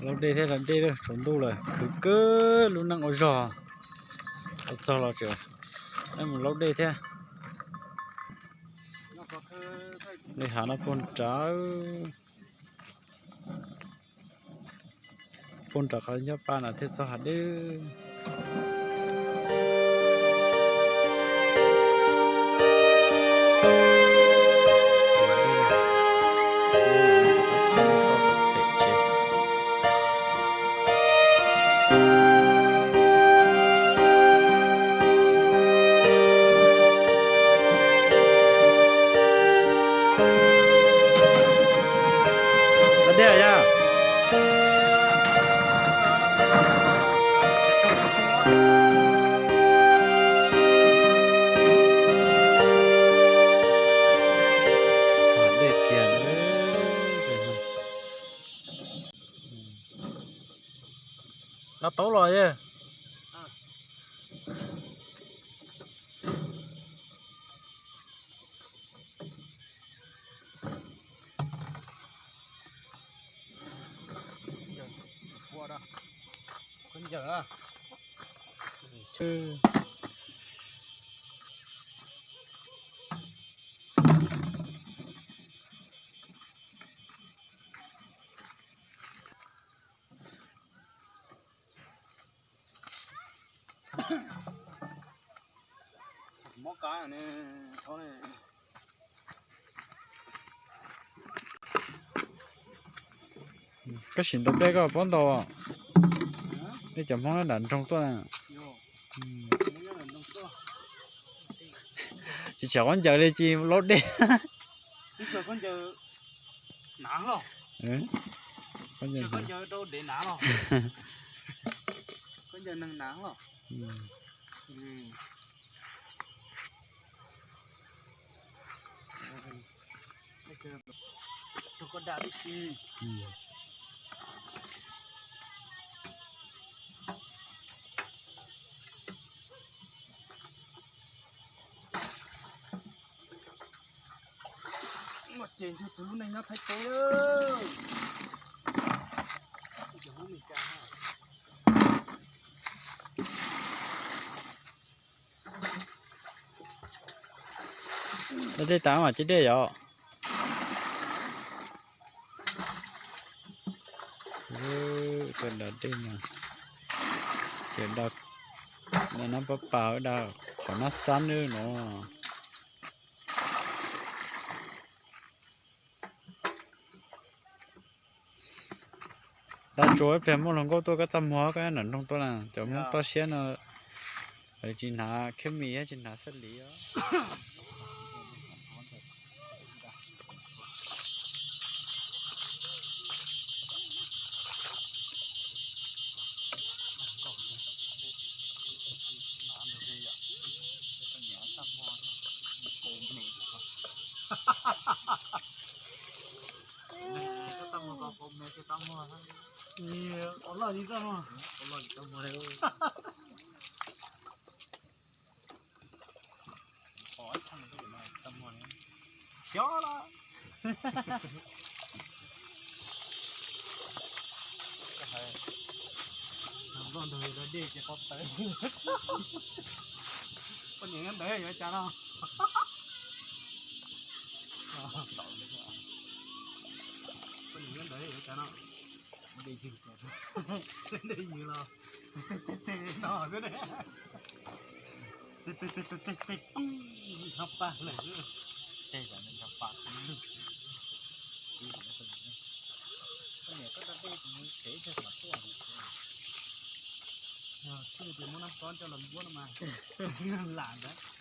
Laub dej thiab, dej tsaus ntuj lawm, khwv kawg lub neej ua zog. Txog los tseem mus laub dej thiab. Dej hav no puag nrad, puag nram qhov nyob pab no thiaj txog hav dej. Dej yog dej kiag. Nqa taub los yog. Koj sim ntaus dej koj paub ntaus. Nej cov Hmoob nyob nram nroog tuaj na. Tsis tsam khaub ncaws li, tsis laub dej. Ces ncu txwv lub neej nyob Thaib teb. Dej tas mas ceb dej yom. Cov dej no ces da, nab pab pas da, qhov nab xab nab no. Tab tsuas ib pliag muaj hluas nkauj tuaj koj txaj muag koj nram nroog tuaj na, cov Hmoob toj siab no. Tsis hnav khab mis thiab tsis hnav xab lis. Ua loj li txaj muag. Xyov los. Nplog ntawd da dej ces qhov tawv. Poj niam nyob ntawd yuav cas no? Poj niam nyob ntawd yuav cas no? Dej ywg los no xwb. Nrog paj lawm xwb. Poj niam koj da dej mus tsev thiaj mam tuaj. Yog twb tias muab nab tob coj los npuab no mas lam ntawd.